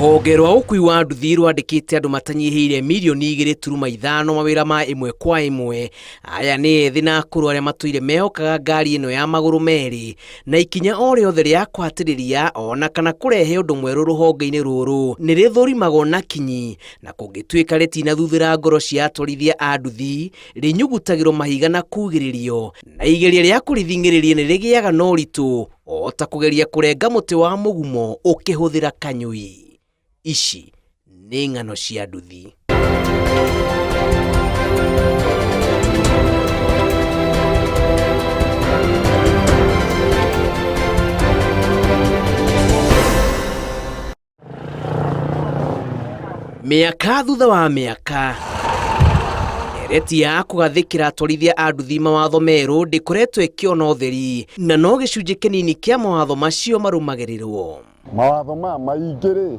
Rũhonge rwa ũkui wa nduthi rwandĩkĩte andũ matanyihĩire mirioni igĩrĩ turuma ithano mawĩra ma ĩmwe kwa ĩmwe. Aya nĩ ethĩ na akũrũ arĩa matũire mehokaga ngari ĩno ya magũrũ merĩ na ikinya o rĩothe rĩa kũhatĩrĩria ona kana kũrehe ũndũ mwerũ rũhonge-inĩ rũrũ nĩ rĩthũrimagwo na kinyi na kũngĩtuĩka rĩtinathuthĩra ngoro cia atwarithia a nduthi rĩnyugutagĩrwo mahiga na kugĩrĩrio na igeria rĩa kũrĩthing'ĩrĩria nĩ rĩgĩaga na ũritũ o ta kũgeria kũrenga mũtĩ wa mũgumo ũkĩhũthĩra kanyũi. Ici nĩ ng'ano cia nduthi. Mĩaka thutha wa mĩaka ndereti ya kũgathĩkĩra atwarithia a nduthi mawatho merũ ndĩkoretwo ĩkĩona ũtheri na no gĩcunjĩ kĩnini kĩa mawatho macio marũmagĩrĩrwo. Mawatho maya maingĩ rĩ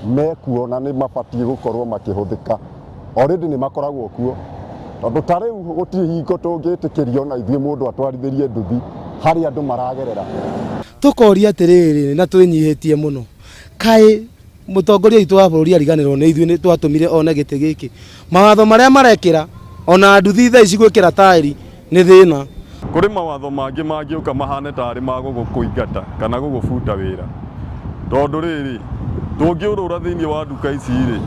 mekuo na nĩ mabatiĩ gũkorwo makĩhũthĩka. Already nĩ makoragwo kuo tondũ ta rĩu gũtirĩ hingo tũngĩtĩkĩria ona ithuĩ mũndũ atwarithĩrie nduthi harĩa andũ maragerera. Tũkoria atĩrĩrĩ na twĩnyihĩtie mũno, kaĩ mũtongoria witũ wa bũrũri ariganĩrwo nĩ ithuĩ nĩ twatũmire one gĩtĩ gĩkĩ? Mawatho marĩa marekĩra ona nduthi thaa ici gwĩkĩra taĩri nĩ thĩna. Kũrĩ mawatho mangĩ mangĩũka mahane tarĩ ma gũgũkũingata kana gũgũbuta wĩra. Tondũ rĩrĩ, tũngĩũrũra thĩinĩ wa nduka ici rĩ,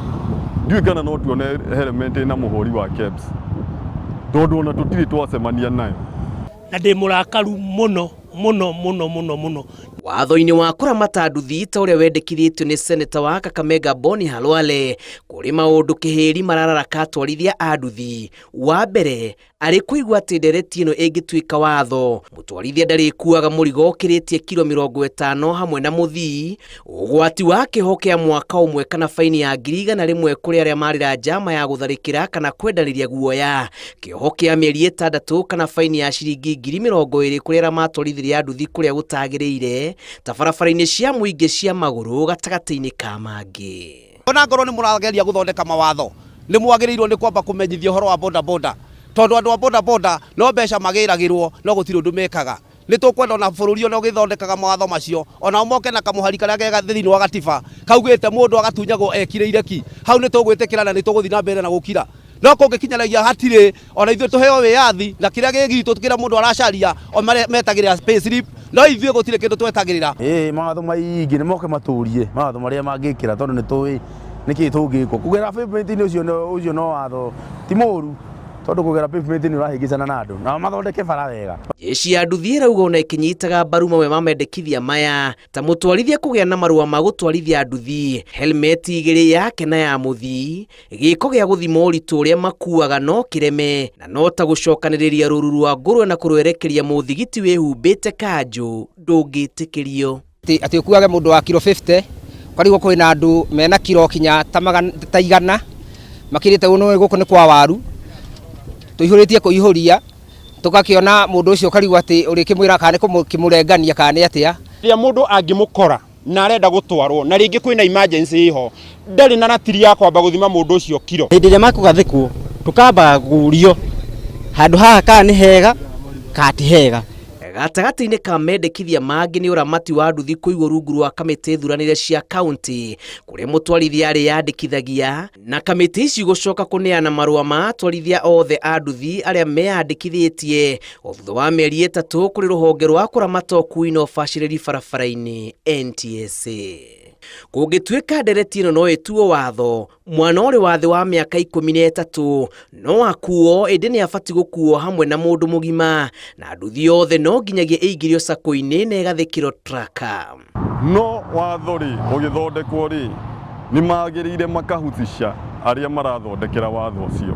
ndiũĩ kana no tuone helmet ĩna mũhũri wa KEBS, tondũ ona tũtirĩ twacemania nayo. Na ndĩ mũrakaru mũno mũno mũno mũno mũno. Watho-inĩ wa kũramata nduthi ta ũrĩa wendekithĩtio nĩ seneta wa Kakamega Boni Halwale, kũrĩ maũndũ kĩhĩri marararaka atwarithia a nduthi. Wa mbere, arĩ kũigua atĩ ndereti ĩno ĩngĩtuĩka watho, mũtwarithia ndarĩkuaga mũrigo ũkĩrĩtie kiro 50 hamwe na mũthii, ũgwati wa kĩoho kĩa mwaka ũmwe kana baini ya 100,000 kũrĩ arĩa marĩra njama ya gũtharĩkĩra kana kwendanĩria guoya, kĩoho kĩa mĩeri 6 kana baini ya ciringi 20,000 kũrĩ arĩa matwarithirie nduthi kũrĩa gũtagĩrĩire ta barabara-inĩ cia mũingĩ cia magũrũ gatagatĩ-inĩ ka mangĩ. Ona ngorwo nĩ mũrageria gũthondeka mawatho, nĩ mwagĩrĩirwo nĩ kwamba kũmenyithia ũhoro wa boda boda, tondũ andũ a boda boda no mbeca magĩragĩrwo no gũtirĩ ũndũ mekaga. Nĩ tũkwenda ona bũrũri ona ũgĩthondekaga mawatho macio onao moke na kamũhari karĩa kega thĩinĩ wa gatiba kaugĩte mũndũ agatunyagwo ekirĩire ki. Hau nĩ tũgwĩtĩkĩra na nĩ tũgũthiĩ na mbere na gũkira. No kũngĩkinyanagia hatirĩ, ona ithuĩ tũheo wĩyathi na kĩrĩa gĩ gitũ kĩrĩa mũndũ aracaria o metagĩrĩra pay slip, no ithuĩ gũtirĩ kĩndũ twetagĩrĩra. Ĩĩ mawatho maingĩ nĩ moke matũrie mawatho marĩa mangĩkĩra tondũ nĩ tũĩ nĩkĩ tũngĩkwo. Kũgera pavement-inĩ ũcio no watho ti mũru tondũ kũgera pavement nĩ ũrahĩngĩcana na andũ na mathondeke bara wega. Jeshi ya nduthi ĩrauga ona ĩkĩnyitaga mbaru mamwe ma mendekithia maya ta mũtwarithia kũgĩa na marũa ma gũtwarithia nduthi, helmeti igĩrĩ yake na ya mũthii, gĩko gĩa gũthima ũritũ ũrĩa makuaga no kĩreme na no ta gũcokanĩrĩria rũru rwa ngũrwe na kũrwerekeria mũthigiti wĩhumbĩte kanjũ ndũngĩtĩkĩrio. Atĩ ũkuage mũndũ wa kiro 50, ũkarigwo kwĩna andũ mena kiro kinya ta igana makĩrĩte ũũ, gũkũ nĩ kwa waru tũihũrĩtie kũihũria, tũgakĩona mũndũ ũcio ũkarigwo atĩ ũrĩkĩmwĩra kana nĩ kũmũrengania kana nĩ atĩa. Rĩrĩa mũndũ angĩmũkora na arenda gũtwarwo na rĩngĩ kwĩna emergency ĩho, ndarĩ na ratiri ya kwamba gũthima mũndũ ũcio kiro. Hĩndĩ ĩrĩa makũgathĩkwo tũkambaga kũrio handũ haha kana nĩ hega kana ti hega. Gatagatĩ-inĩ ka mendekithia mangĩ nĩ ũramati wa nduthi kũigwo rungu rwa kamĩtĩ thuranĩre cia kaunti kũrĩa mũtwarithia arĩyandĩkithagia na kamĩtĩ ici gũcoka kũneana marũa ma atwarithia othe a nduthi arĩa meyandĩkithĩtie o thutha wa mĩeri 3 kũrĩ rũhonge rwa kũramata ũkui na ũbacĩrĩri barabara-inĩ NTSA. Kũngĩtuĩka ndereti ĩno no ĩtuo watho, mwana ũrĩ wa thĩ wa mĩaka 13 no akuo ĩndĩ nĩ abatiĩ gũkuo hamwe na mũndũ mũgima na nduthi yothe no nginyagia ĩingĩrio sako-inĩ na ĩgathĩkĩrwo tracker. No watho rĩ ũgĩthondekwo rĩ nĩ magĩrĩire makahusisha arĩa marathondekera watho ũcio.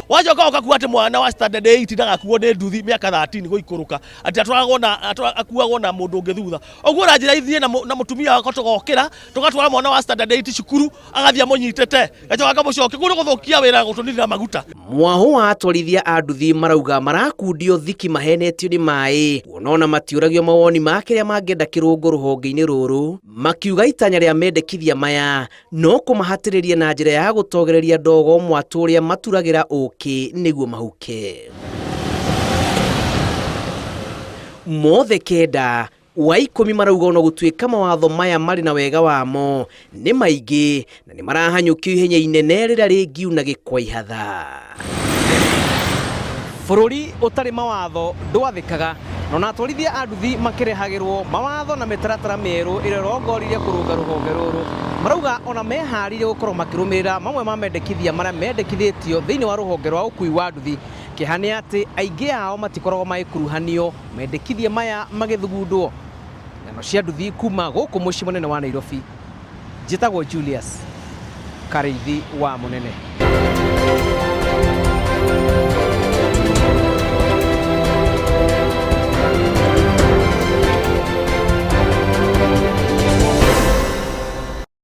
Wacoka ũgakua atĩ mwana wa standard 8 ndagakuo nĩ nduthi mĩaka 13 gũikũrũka, atĩ atwaragwo na akuagwo na mũndũ ũngĩ thutha. Ũguo ũranjĩra ithuĩ na mũtumia wakwa tũgokĩra tũgatwara mwana wa standard 8 cukuru agathiĩ amũnyitĩte gacoka akamũcokia kũu nĩ gũthũkia wĩra gũtũninĩra maguta. Mwaho wa atwarithia a nduthi marauga marakundio thiki mahenetio nĩ maĩ kuona ona matiũragio mawoni ma kĩrĩa mangĩenda kĩrũngo rũhonge-inĩ rũrũ, makiuga itanya rĩa mendekithia maya no kũmahatĩrĩria na njĩra ya gũtogereria ndogo mwatũ ũrĩa maturagĩra ũkĩ nĩguo mahuke. Mothe kenda. Wa ikũmi marauga ona gũtuĩka mawatho maya marĩ na wega wamo nĩ maingĩ na nĩ marahanyũkio ihenya inene rĩrĩa rĩngiuna gĩkwa ihatha. Bũrũri ũtarĩ mawatho ndwathĩkaga na ona atwarithia a nduthi makĩrehagĩrwo mawatho na mĩtaratara mĩerũ ĩrĩa ĩrongoririe kũrũnga rũhonge rũrũ marauga ona meharĩirie gũkorwo makĩrũmĩrĩra mamwe ma mendekithia marĩa mendekithĩtio thĩinĩ wa rũhonge rwa ũkui wa nduthi. Kĩeha nĩ atĩ aingĩ ao matikoragwo magĩkuruhanio mendekithia maya magĩthugundwo. Ng'ano cia nduthi kuma gũkũ mũciĩ mũnene wa Nairobi. Njĩtagwo Julius Karĩithi wa Mũnene.